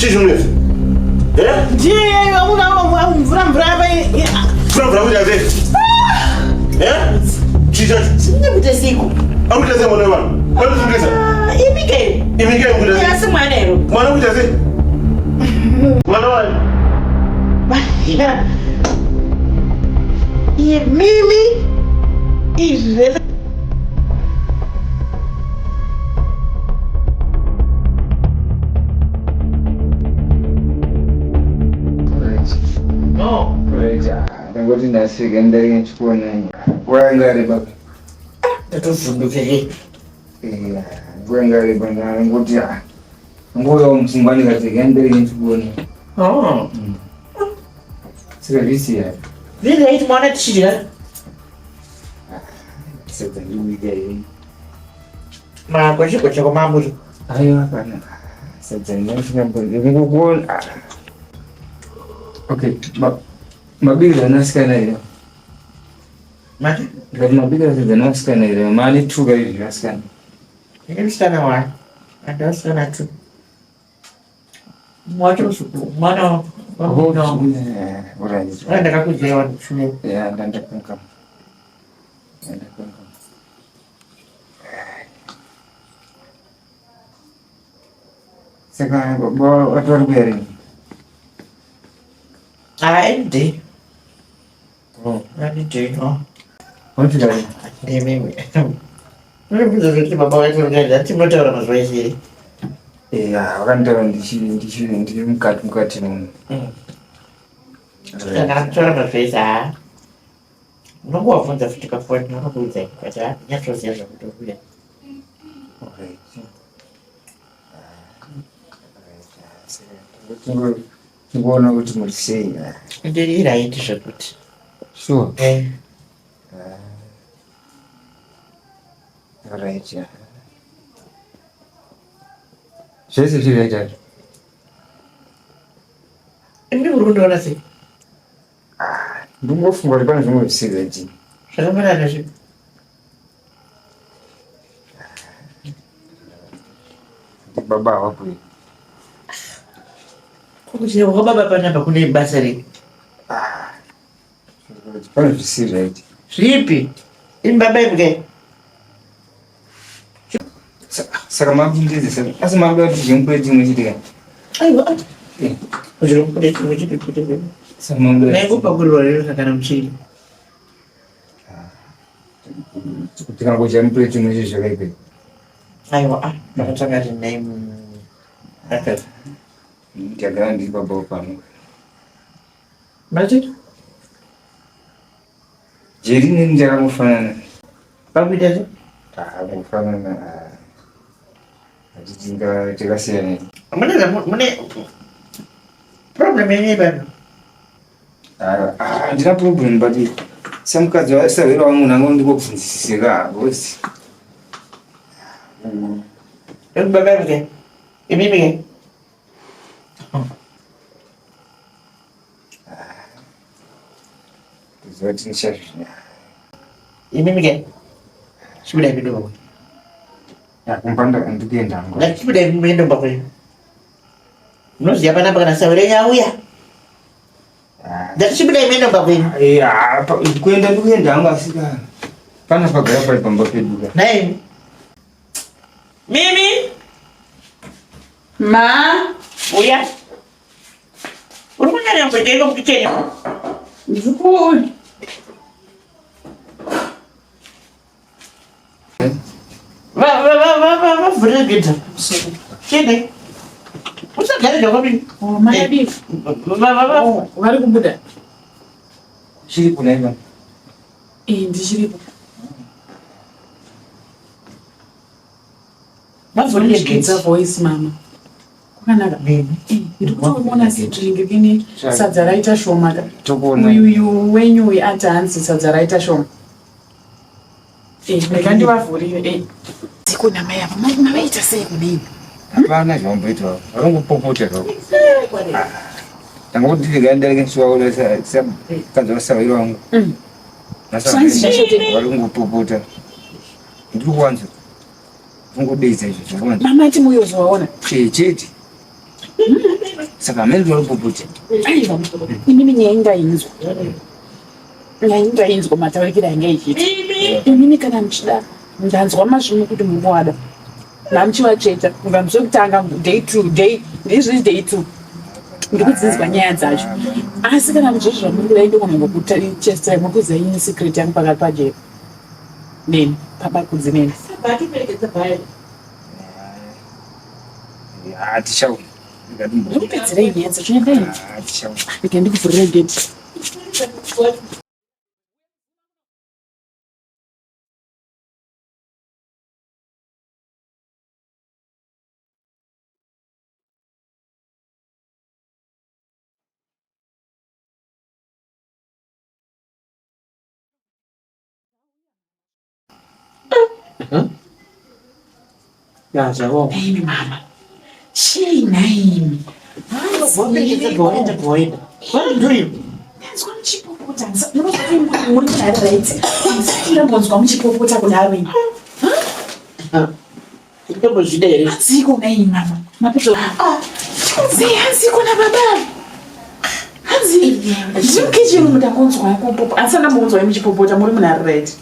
Chii chinonetsa? Eh? Ndiye amuna mvura mvura apa. Mvura mvura kuita sei? Eh? Chii chacho? Chine kuita seiko? Akuita sei mwana wevanhu? Vanozvingisa? Ah, imi ke. Imi ke kuita sei? Asi mwana here? Mwana kuita sei? Mwana wani? Imimi izvi zvese Ndangoti ndasvika ndarege ndichikuona nguva yanga yareba. Ndatovhunduka he. Nguva yanga yareba ndangoti nguva mupfungwa ndikati rega ndarege ndichikuona. Oh. Saka zvisiya. Zviri right mwana tichidya. Sadza ndikuita here? Magoche-goche kwamamuri. Aiwa kana. Sadza ndingokuona. Okay, mabikira anasikana here? Mati? Ndikati mabikira sadza anasikana here? Mane tuka izvi asikana. Ndine musikana wani. Andasikana tu. Mwacho muzukuru, mwana wangu. Ndakakudzai wani kushumira. Yeah, ndandakangamwa. Ndandakangamwa. Saka baba vatori kuya rini? Ah, any day. Oh. Any day, oh. Vanosvika rini? Ndimimi. Unobvunza zvekuti baba vacho ndati munotaura mazuva ese here? Yeah, vakanditaura ndichi ndiri mukati mukati muno. Kana kutaura mazuva ese haa. Unongovabvunza futi pafoni vanokuudza but haa nyatsoziva zvekuti uya. Alright. Tingoona kuti muri sei. Ndiri right zvekuti. Sure. Eh. Alright. Yeah. Zvese zviri right hazvo. Imi muri kundiona sei? Ndingofunga kuti pane zvimwe zvisiri right. Zvakafanana zvipi? Baba havapo here? Kuchera kwababa panapa kune basa rei? Pane zvisiri right. Zvipi? Imi baba imwe. Saka makundizisa asi makuda kuti zvimupure chimwe chete ka? Aiwa. Eh. Zvimupure chimwe chete chete. Saka makuda. Ndaingopakurirwa rero kana muchiri. Tikangodya mupure chimwe chete zvakaipa. Aiwa, ah, ndakatsvaka riname. Okay. Ndagara ndiri baba pano. Mati? Jeri neni ndakangofanana. Pakuita se? Ah, kufanana. Hatiti takasiyana. Mune mune problem yenyu baba. Ah, handina problem but semukadzi wasahwira wangu nango ndikobvunzisisika because Baba mke. Imimi ke. Kuziva kuti ndichazvinya. Imimi ke. Chibuda midomo. Kumba ndikuenda hangu. Ngachibuda muende kumba kwenyu. Munoziva panapa kana sauro yenyu auya. Ndati chibuda muende kumba kwenyu. Eh, kuenda ndikuenda hangu asi ka pana pagara pari pamba pedu ka. Nai. Mimi. Ma. Uya. Uri kunyanya kuita iko mukicheni. Mzukuru. Vavhurire gedha. Chiende. Usagare zvakadini. Oh, makadii? Oh, vari kubuda. Chiripo naiva. Eh, ndichiripo. Vavhurire gedha voice mama. Kwakanaka. Eh, ndiri kutoona sedrink kini sadza raita shoma ka. Uyu wenyu uyu ati hanzi sadza raita shoma. Eh, rega ndivavhurire. Eh. Siko namai ava mavaita sei kudini? Hapana zvamboitwa. Varongopopota zvavo. Tanga kuti rega ndareke ndichivaona sakadzi vasahwira wangu. Mm. Varongopopota. Ndiri kuwanza. Ungodeedza izvo zvakuwanza. Mama ati muyozovaona. Chete. Saka amene tinopopota. Aiwa, inini nyaya indainzwa. Nyaya indainzwa mataurikiro ainge ichiita. Inini kana muchida ndanzwa masvinu kuti mukuwada. Mamuchivatsveta kubva musi wekutanga day two day ndizvi day two. Ndikudzinzwa nyaya dzacho. Asi kana muchizvo zvamuri kudai ndogona ngokuchestai muri kuziva ini secret yangu pakati pajeri. Neni, pabakudzi neni. Tichaona. Ndikupedzerei nyaya dzacho nyaya Rega ndikuvhurire gate. Ya zvakaoma. Nhaimi mama. Chii nhaimi? Waenda waenda. What do you? Ndanzwa muchipopota. Munozoti muri kudaro right? Ndisati ndambonzwa muchipopota kudaro ini. Ndinombozvida here? Hanziko nhaimi mama. Mapedza. Hanzi hanziko nababa. Hanzi ndiri mukitchen umu ndangonzwa kupopo. Handisati ndambonzwa muchipopota muri munhare right?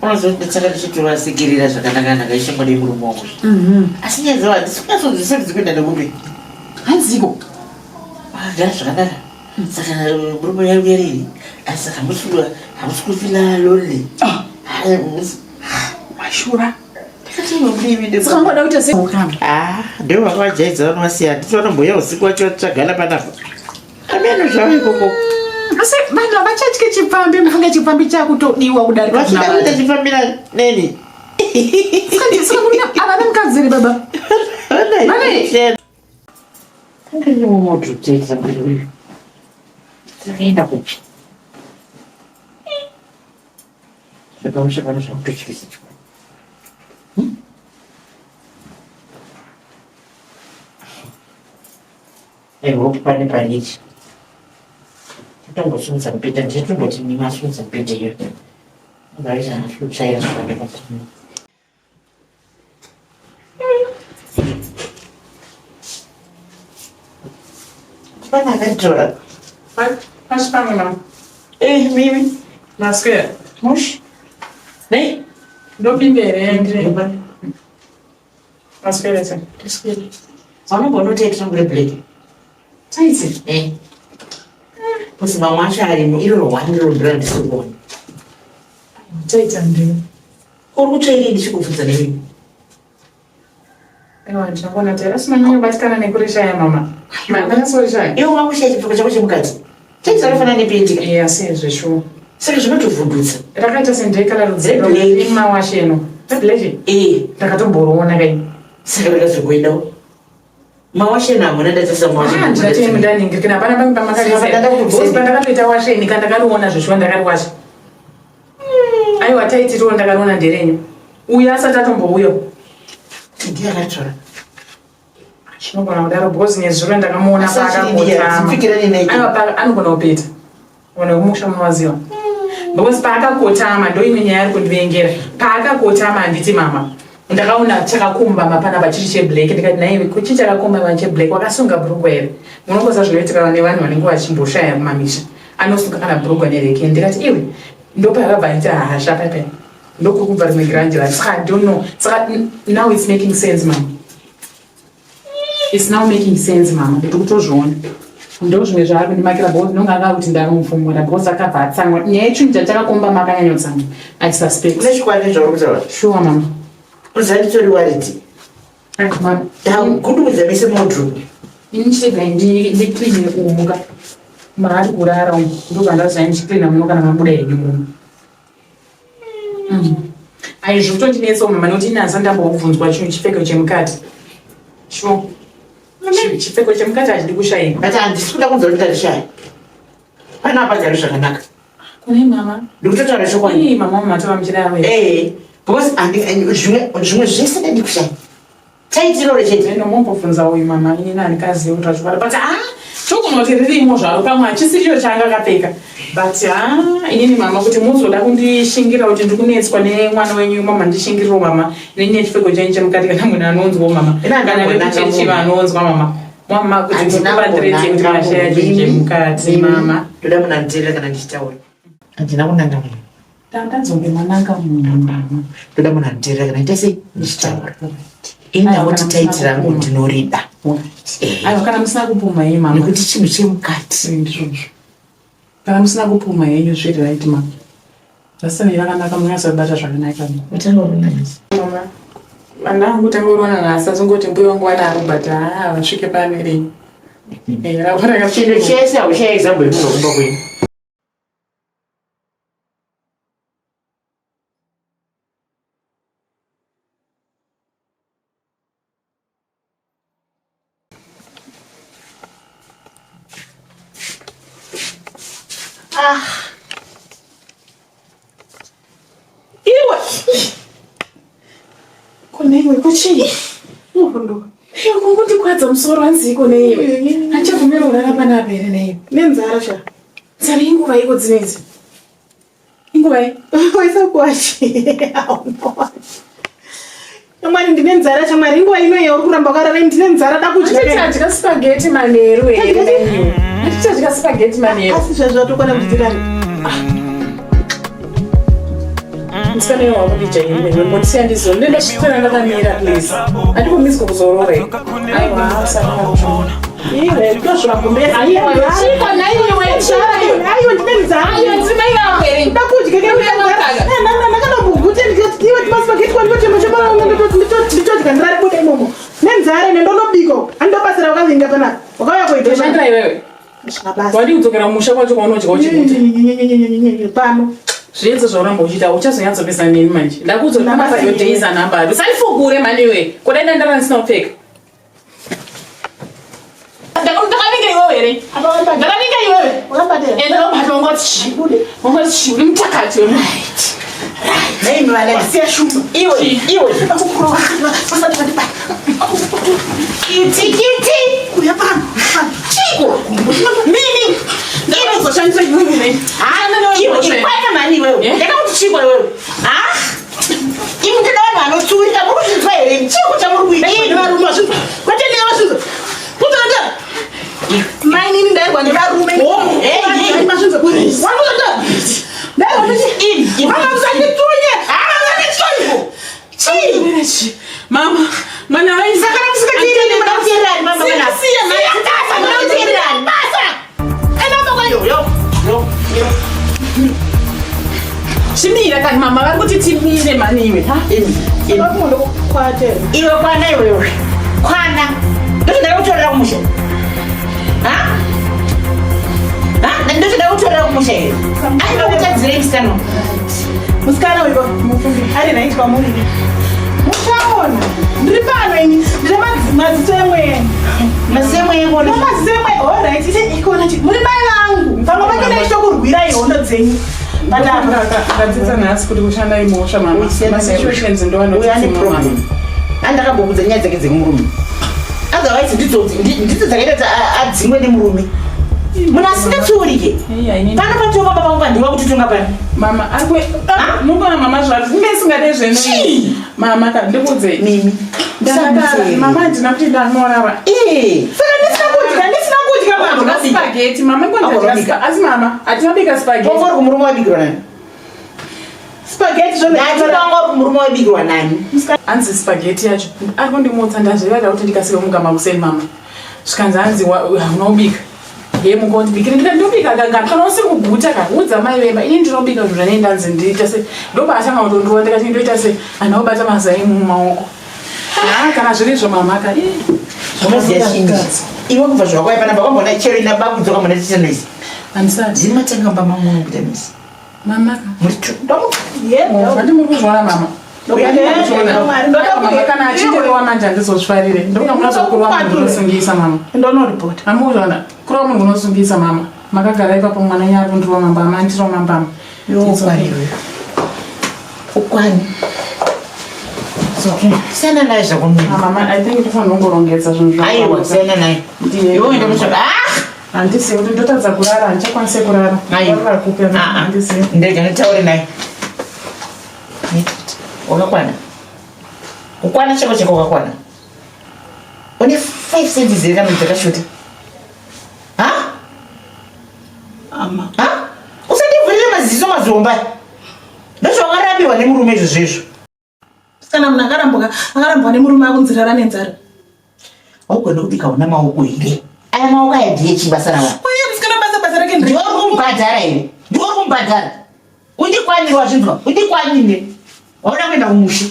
Unozonditsaka ndichitovasekerera zvakanaka-naka ishamwari yemurume wangu. Asi nyaya dzavo handisi kunyatsonzwisisa kuti dzikuenda nekupi. Hanziko. Gara zvakanaka. Saka murume yauya rini? Asi saka hamusi kufila lonely. Ah. Hai, hamusi- Mashura. Ndakati murume Saka ngoda kuita sei? Ukama. Ah, ndivo vakavajaidza vanovasiya handiti vanomboya usiku wacho vatsvagana panapa. Ameno zvavo ikoko. Asi vanhu havachatye chipfambi mufunge chipfambi chakutodiwa kudarika Vachida kuna kuita vanhu. chipfambira neni. Saka murume havana mukadzi here baba? Vane? Takaenda kupi? Zvakamusha pano zvakutotyisa chikoro. I hope pane parichi. Totombosimudza mupeta, ndichatomboti masimudza mupeta iyo. Ungaita kutsvaira zvakanaka. Pana akatora. Pasi pamwe mama. Eh, mimi. Maswera. Mush. Nei? Ndopinda here ndire. Maswera sei? Vanombonoita rangu reblack. Taiti. Eh. Kusi mamwe acho arimo, iro rwani riro ndiro randisi kuona. Taita ndiyo. Uri kutsvairei ndichikubvunza nemi? Aiwa ndichakuona taita. Asi manyanya kubatikana nekurishaya mama. Manyatsorishaya. Iwe wakushaya chipfeko chako chemukati. Taiti rakafanana nependi. Iya asi zveshuwa. Saka zvinotovhundutsa. Rakaita sendekala Reblack. rudzi Reblack. Eh, Ndakatomboroona kai. saka rakazokuendawo. Mawasheni hamuna ndatarisa mawasheni. Ndinatei mundaningirikina hapana pamwe Saka ndada pamakarise pandakatoita washeni ka ndakariona zveshuwa ndakariwasha. Aiwa taitiriwo ndakariona nderenyu. Uyu asati atombouya. Ndiye akatora. Chinogona kudaro because nezuro ndakamuona Asi achiri paakakotama. dzipfikirani naye. Aiwa anogona kupeta. Ona kumusha munowaziwa. Because paakakotama ndo imwe nyaya ari kundivengera. Paakakotama handiti mama. Ndakaona chakakombama panapa chiri cheblack ndikati naiwe kuchi chakakombama cheblack wakasunga bhurugwa here? Munongoziva zvinoitika nevanhu vanenge vachimboshaya mumamisha. Anosunga kana bhurugwa nereke. Ndikati iwe ndopakabva aita hasha paipai. Ndokuri kubva rimwe grandi racho. Saka I don't know. Saka now it's making sense mama. It's now making sense mama. Ndiri kutozviona. Ndo zvimwe zvaari kundimakira because ndinonga anga kuti ndanomufumura because akabva atsamwa. Nyaya yechinhu chachakakomba makanyanyotsamwa. I suspect. Une chikwani zvauri kutaura. Sure mama. Unoziva nditori waridi. Ai, mama. Ndakugudubudza mese muwardrobe. Ini chega ndicleane umu ka. Maari kurara umu. Ndobva ndaziva ndichicleana muno kana mabuda henyu muno. Ai zvekutondinetsa mama nekuti ini handisati ndambobvunzwa chinhu chipfeko chemukati. Sure. Chipfeko chemukati hachidi kushayikwa. But handisi kuda kunzwa kuti ndandishaya. Pana pagari zvakanaka. Kune mama. Ndikutotaura chokwadi. Ii mama matova muchidaro here? Eh, because zvimwe zvese ndadi kushaya. Taitiro rechete. Eno mombobvunza uyu mama ini nandikazive kuti vachikwara but ah chogona kuti ririmo zvaro pamwe hachisi chicho chaanga akapfeka but ah inini mama kuti muzoda kundishingira kuti ndikunetswa nemwana wenyu mama ndishingiriro mama nenyaya yechipfeko chenyu chemukati kana munhu anonzwawo mama Ina kana ndambonanga vekuchechi munhu. vanonzwa mama. Mama kuti ndikubatirei kuti mashaya chinhu chemukati mama. Ndoda munhu anditeerera kana ndichitaura. Handina kunanga munhu. Ndanzonge mananga munhu mama. Ndoda munhu anditeerera kana ndiita sei ndichitaura. Ini ndangoti taiti rangu ndinorida. Aiwa kana musina kupumha henyu mama. Nekuti chinhu chemukati. Ndizvozvo. Kana musina kupumha henyu zviri right mama. Zvasani rakanaka munyatsobata zvakanaka. Utanga urona nhasi. Mama. Vana vangu tanga urona nhasi azongoti mbuya wangu vanaro but haa vasvike pamiri. Eh, Chinhu chese hauchaya example yemunhu kumba kwenyu. Ah. Iwe. Kune iwe kuchii? Uvhunduka. Iwe kungondikwadza musoro hanzi iko neiwe. Achabvumira kurara panapa here neiwe? Nenzara sha. Nzara inguva iko dzinedzi. Inguva i? Waisa kuwachi. Mwari ndine nzara shamwari inguva ino yauri kuramba wakarara ndine nzara da kudya. Tichadya spaghetti manheru here neiwe? Tichadya spaghetti manheru. Asi zvazvo watokwana kuti tirare. Musikana iwe wakundija iwe mbondisiya ndizoro ndendosvitira ndakamira please. Handikumiswa kuzorora here? Aiwa usakakuzvona. Iwe ndozvakumbera. Aiwa chiko naiwe Nzara aiwa ndine nzara. Aiwa dzimai vangu here? Da kudya ke ndakanobuguta ndikati iwe timaspaghetti kwandinochema chema nditodya ndirare buda imomo. Nenzara nendonobika. Andobasa raukavinga panapa. Wakauya kuita. Ndoshandira iwewe. Zvina Wadi kudzokera mumusha kwacho kwaunodya uchiguta. basa. Pano. Zviedza zvauramba uchiita uchazonyatsopesa neni manje. Ndakuudza kuti pamasa your days are numbered. Usandifukure mani iwe. Kudai ndandara ndisina kupfeka. Ndakavinga iwewe here? Ndakavinga iwewe. Wakabatira. Ende ndakubata wangoti chi. Wangoti chi uri mutakati wemunhu. Nei mwana Siya shumba. iwe iwe. Kiti kiti. Uya pano. Pano. Chiko. Mimi. Ndakuzoshandisa iwewe nei? Ah, iwe kwana mani iwewe. Eh? Ndakakuti chiko iwewe. Ah? Imi ndinoda vanhu vanotsurika muri kuzvinzwa here? Chiko chamuri kuita? Ndaiwa nevarume vazvinzwa. Kwete newe vazvinzwa. Kutoda. Mainini ndairwa nevarume. Oh, hey, hey. Mazvinzwa. Wakutoda. Ndairwa ndichi. Ini. Mama musanditunye. Mama musanditunye. Chii? Chii? Mama, mwana waini. Saka musikateereri muda kuteererani mama Siya, mwana. siya, mama. Siya basa muda kuteererani. Basa. Enda baba yo yo. Yo. Yo. Chimira kani mama vari kuti timire mani iwe. Ha? Ini. Ini. Kwatera. Iwe kwana iwewe. Kwana. Ndotoda kutorera kumusha. Ha? Ha? Ndotoda kutorera kumusha here? Aindokutadzirei musikana uyu? Musikana uyu ari right kwamuri. Muchaona. Ndiri pano ini. Ndine madziso emweya. Maziso emweya kuona. Maziso emweya. All right. Ite ikona chi. Muri mai vangu. Pamwe pake ndaichokurwirai hondo dzenyu. But apa. Ndadzidza nhasi kuti kushanda imhosva mama. Masituations ndo Uyu ane anotidzima mama. problem. Andakambokudza nyaya dzake dzekumurume. Otherwise ndidzo ndidzo dzakaita kuti adzingwe nemurume. Munhu asingatsurike. Iya, inini. Pano patova baba vangu pandiwa kutitonga pano. Mama, ari kwe mungona mama zvaari kunge isingade zveno. Chii? Mama ka ndikuudze. Mimi. Ndakadara. Mama handina kuti ndanorara. Eh. Saka ndisina kudya, ndisina kudya mama. Ndadya spaghetti mama Wabika. ngondadya asi mama hatina bika spaghetti. Wanga uri kumurume wabikirwa nani? Spaghetti zvone. Ndati wanga uri kumurume wabikirwa nani? Hanzi spaghetti yacho ari kundimutsa ndazvivada kuti ndikasike kumuka makuseni mama. Zvikanzi hanzi hauna kubika. Ye muka undibikire ndikati ndobika kangani kana usiri kuguta ka udza mai vemba ini ndinobika zvinhu zvanei ndanzi ndiita se ndopaatanga kutondurwa ndikati ndoita se handina kubata mazai mumaoko. Ah kana zviri izvo mama ka. ii. Unoziya chinji. Iwe kubva zvawakauya panapa wambona chero ina bakudzoka muna tiita noise. Handisati. Ndini matanga mba mangu munokuita noise. Mama ka. Muri tu. Ndamu. Yeah. Handi muri kuzviona mama. Ndoda Mama kana achindirowa manje handizozvifarire. Ndokunga munozokurwa munhu unosungisa mama. Ndonoripota. Amuzvona kurwa munhu unosungisa mama. Makagara ipapo mwana nyari kundirwa mambama andirwa mambama. Iwe ukwani iwe. Ukwani. It's okay. Siyana naye zvako mimi. Ah, Mama, I think ndofanira kungorongedza zvinhu zvangu. Aiwa, siyana naye. Ndiye. Iwe uende kutsvaka. Ah! Handisi kuti ndotadza kurara, handichakwanisi kurara. Aiwa. Kurara kupi? Ah, ah. Handisi. Ndega nditaure naye. Wakakwana. Kukwana chako chako wakakwana. Une 5 cents here kana dzakashota ha Ama. ha usandivhurire maziso mazomba ndozvawakarapiwa nemurume izvo zvezvo Kana munhu akarambwa akarambwa nemurume akunzirara nenzara. Haugoni kubika una maoko here? Aya maoko aya ndiye chii basa rawo? Uye musikana basa basa rake ndiwe uri kumubhadhara here? Ndiwe uri kumubhadhara? Undikwanire wazvinzwa? Undikwanire. Waona kuenda kumusha.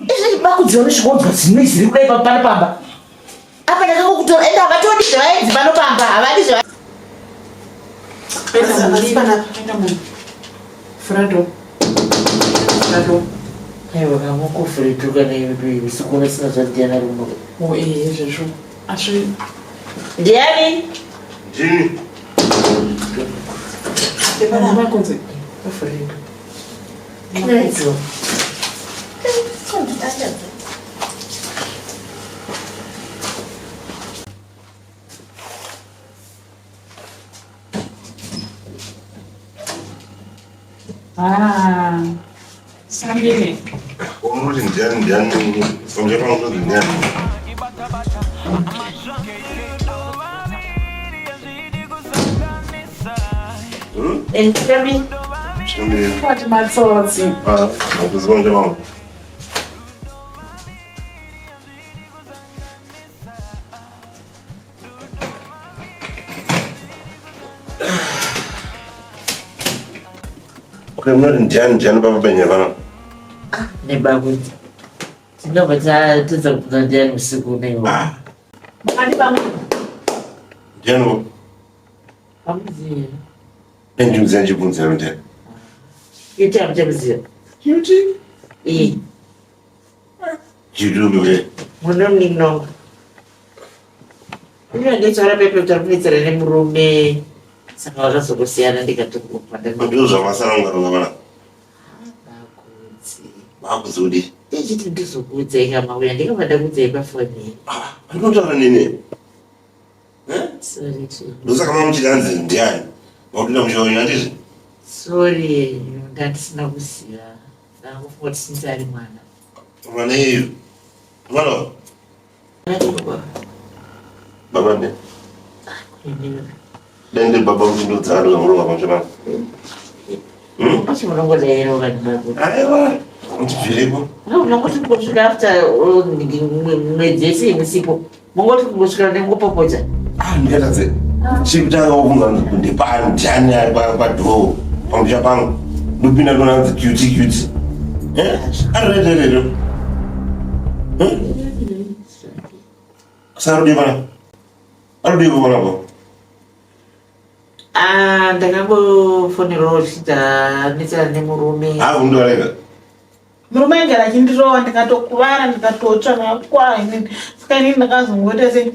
Izvi bakudziwa nesvikonzwa zvimwe zviri kudai pano pamba. Apa ndakangokutora ende havatodi zvevaenzi pano pamba havadi zveva Fredo. Fredo. Aiwa kamukufreduka naiwe usiku unosina zvandiyana ari kuno. Oh eh izvezvo. Asi Ndiani? Ndini. Vakunze. Fredo. Fredo. Ah. Sambile. Unoti ndiani ndiani pamusha pangu unoti ndiani? Hmm? Ndiani? Chinomirira. Kwati matsotsi. Ah, nakuziva pamusha pangu. Okay, munoti ndiani ndiani papa penyaya panapa? Nebakuti. Tinobva tatedza kubvunza ndiani usiku uneiwo. Ah, Makadi pamwe. ndiani wo? Hamuzivi. Endiudzira ndichibvunzira ndiani? Ita muchamuziva. Cutie. Eh, Chitupi kudai. munomunin'ongo. Unonditaura pepe kuti ari kunetsana nemurume. Saka vakazongosiyana ndikatokupa Ndizvo zvamasanangura panapa. ndakudzi. Makudzi kudii? Ndichiti ndizokuudzai kamauya ndikabva ndakuudzai pafoni. Ah, andinotaura nini? Eh? Sorry to. Ndosaka mamuchiti hanzi ndiani? Makutoenda musha wenyu handizvo? Sorry yenyu ndandisina kuziva. Ndangofunga kuti since ari mwana. Mwana iyeyu. Mwana wa? Baba. Baba ndi. Kuendewa. Dai ndiri baba kuti ndodzaka ndozamurova pamusha pangu. Hmm? Asi munongodaira vanhu vako. Aiwa, ndibvirepo. Munongoti kungosvika after oh, mwedzi yese musipo. Mongoti kungosvika nengopopota. Ah, ndikatadze. Chekutanga wakunga ndipani ndiani ari padhoo pamusha pangu. Ndopinda ndoona hanzi cutie cutie. Eh? Ari right. Eh? Saka arikudiwa panapa? Arikudiwa panapa? Ah, ndakangofonerawo zvichiti netsana nemurume. Ah, undoarega. Murume aigara achindirova ndikatokuvara ndikatotsva ndakakuvara inini. Saka inini ndakazongoita sei?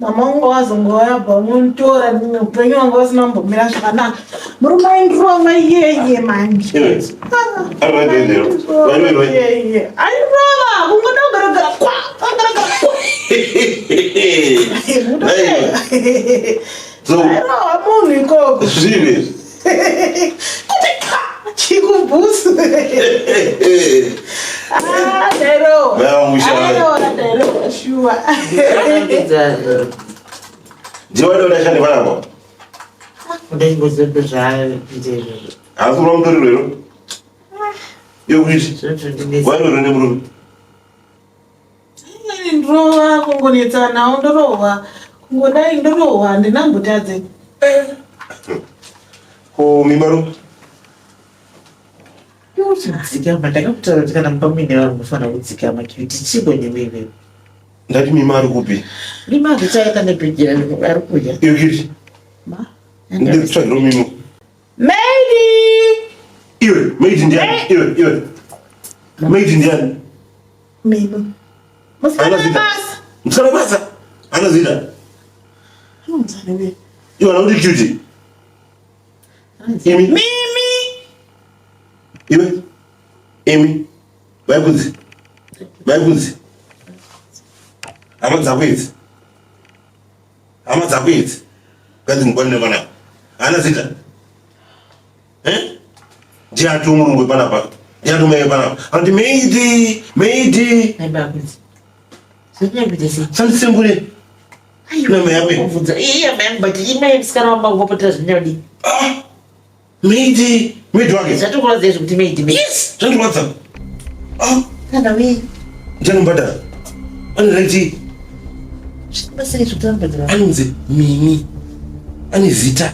Mama wangu wazongouya bva unonditora upenyu wanga usina kumbomira zvakanaka. Murume aindirova iyeye manje. Iwe. Ari right there. Wai wai wai. Iyeye. Aindirova kungoda kugaragara kwa kugaragara kwa. Naiwe. So Airova munhu ikoko. zvivi. Kuti ka chikubhusu. Ah, ndairowa. Mai vangu sha. Airowa ndairowa shuwa. Ndakapedza Ndiwe wada shande panapa. ndachingoziva zvaakuita izvozvo. Haasi kurova mutoriro here? Iwe kuiti. Zvinotondinetsa. Wairora nemurume. Ndorova kungonetsanawo ndorohwa kungodai ndorohwa handinambotadze. Ko mimaro? Kudzikama ndakakutaura kuti kana mumba muine vanhu munofanira kudzikama kuti chibo newe iwewe. Ndati mima ari kupi? Mima akuchaita nebhegi ari kudya. Iwe kuiti. Ma. Ndikutsvagiro mimo. Maidi! Iwe, maid ndiani? Iwe, iwe. Maid ndiani? Mimo. Musikana Haina zita. webasa. Musikana webasa. Haina zita. Anonzani we. Iwe anakuti cutie. Imi. Mimi! Iwe. Imi. Vaikudzi. Vaikudzi. Hama dzako idzi. Hama dzako idzi. Ngazi ndikwanire panapa. Haana zita. Eh? Ndiye ati murungu panapa. Ndichatumai panapa. Anoti maidi, maidi. Sandisengure. Nama yako. Kubvunza. Iya mai yangu but imai musikana wamba kungopotera zvinyadi. Ah. Maidi, maidi wake. Zvatokurwadza izvi kuti maidi maidi. Yes, zvatorwadza. Ah. Kana we. Ndichanombadhara. Ane right. Basa izvi kutambudzira. Anonzi Mimi. Ane zita.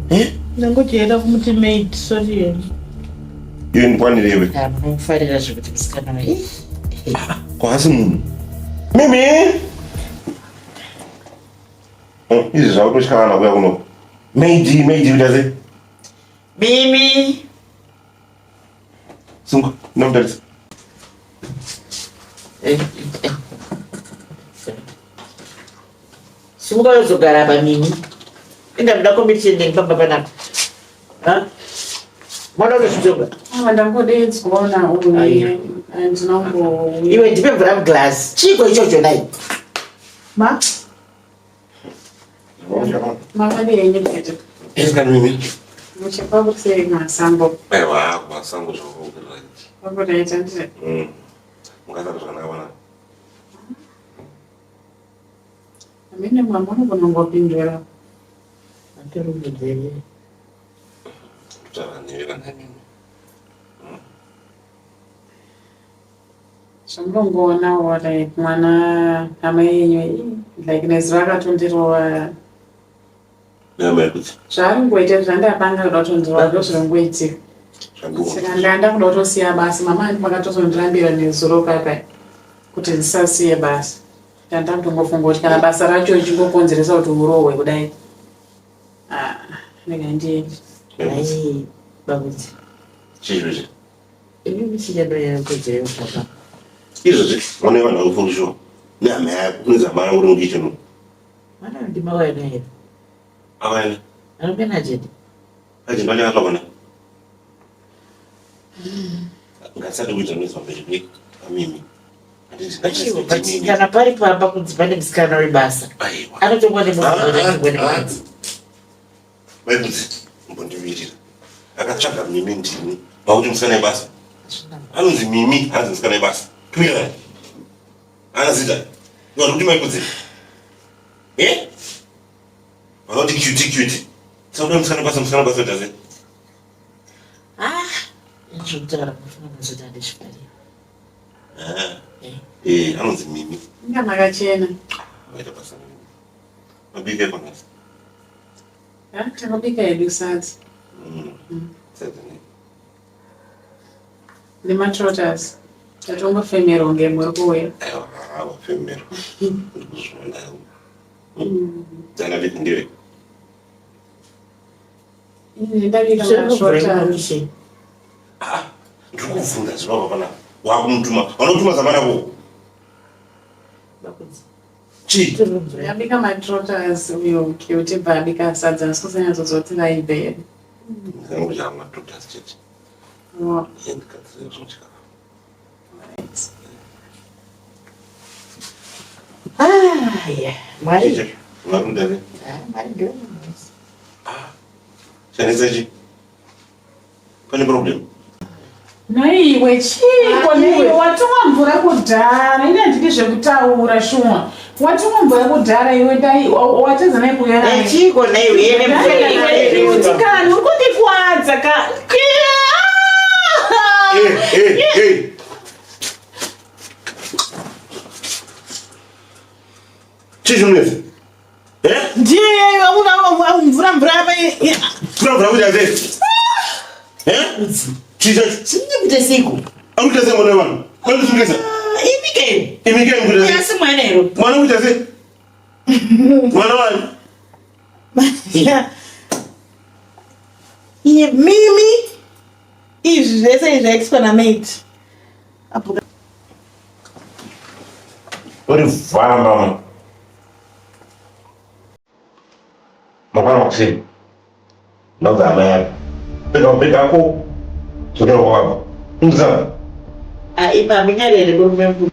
Eh? Ndangojaira kumuti maid, sorry henyu. Iwe ndikwanire iwe. Munomufarira zvekuti musikana we. Kwasi munhu. Mimi. Oh, izvi zvakutotya vana kuya kuno. Maid, maid kuita sei? Mimi. Sunga, ndinomutarisa. Eh, eh. Simuka uzogara apa Mimi. Inda muda komiti neni pamba panapa. Ha? Mwana unozvidzoka. Ava ndangodedzwa na uyu. Andina Iwe ndipe mvura muglass. Chiiko ichocho dai? Ma? Makadii henyu tete? Yes, Mimi. Muchibva kusei kumasango? Aiwa, kumasango zvakurai. Kwakuraita ndire. Mukasara zvakanaka vana. Amene mwamuna kunongopindura. Atorumbidzei. Kutaura newe kana nini. Zvamurongoonawo like mwana hama yenyu like nezuro akatondirova Nehama yekuti zvaari kungoita zvandapanga kuda kutondirova ndozvirongoitika. zvandiona. Saka ndanda kuda kutosiya basa mama angu vakatozondirambira nezuro paipai kuti ndisasiye basa. Ndanda kutongofunga kuti kana basa racho richingokonzeresa kuti urohwe kudai. Ah, ndinenge ndiende. Ai, babudzi. Chii Ini michiyado kodzero papa. Izvozvi mwana wevanhu vakufungishuwa nehama yako unezama rangu uri mukicheni. Mwana ndima waina here? Avaina. Anopena ajeti. Ajeti vacho akatsvagwa Ngatisati kuita noise pamberi pe pamimi. Achiwo, but kana pari pamba kunzi pane musikana webasa. Aiwa. Anotongwa nemunhu Ah, ah, anotongwa ah. nemukadzi. Vaibudzi mbondimirira. Akatsvaga Mimi ndini. Vakuti musikana webasa. Anonzi Mimi, hanzi musikana webasa. Tumirani. Ana zita. Iwe kuti maibudzi. Eh? Vanoti cutie cutie. Saka musikana webasa, musikana webasa kuita sei? Ah, zvekutaura munofanira kuzoti handizvifariri. Ah. Eh. Eh, anonzi Mimi. Inga makachena. Vaita basa. Mabike panasi. Ah, takabika hedu sadza Sadza nei? nematrotters. Tatongofemerwa kunge muri kuuya. Aiwa, wafemerwa. Ndikuzviona. Dzana viti ndiwe. Ini ndabika matrotters. Ah, ndiri kubvunza zvibaba panapa. Wakumutuma. Vanotuma zamana ko. Bakudzi. Chii? Ndabika matrotters uyo Cutie bva abika sadza asi kusanyatsozoti raibve here. Ndingangodya matrotters chete. Oh, Ndikadzira zvinodya. right. Ah, yeah. Mwari. Chii? Ungarunda Ah, Mwari ndiwe munhu. Shandisa chi? Pane problem. Naiwe chiiko naiwe watumwa mvura kudhara ini handidi zvekutaura shuwa watumwa mvura kudhara iwe dai watadza nai kuuya Eh, chiiko naiwe yene Tikani uri kundikwadza ka. Eh, eh, eh. Chii chinonetsa? Eh? Ndiye una mvura mvura apa. Mvura mvura kuita sei? Eh? Chii chacho? Zvinokuita seiko? Ari kuita sei mwana wevanhu? Kwani kuchingeza? Imi ke. Imi ke kuita sei? Asi mwana ero. Mwana kuita sei? Mwana wani? Iye Mimi izvi zvese izvi zvaitiswa namaid. Apo Uri vhara mama. Mangwana makuseni. Ndauza hama yako. Peka mabhegi ako. Dzokera kwawabva. Unzama. Ah, imi hamunyarere murume mukuru.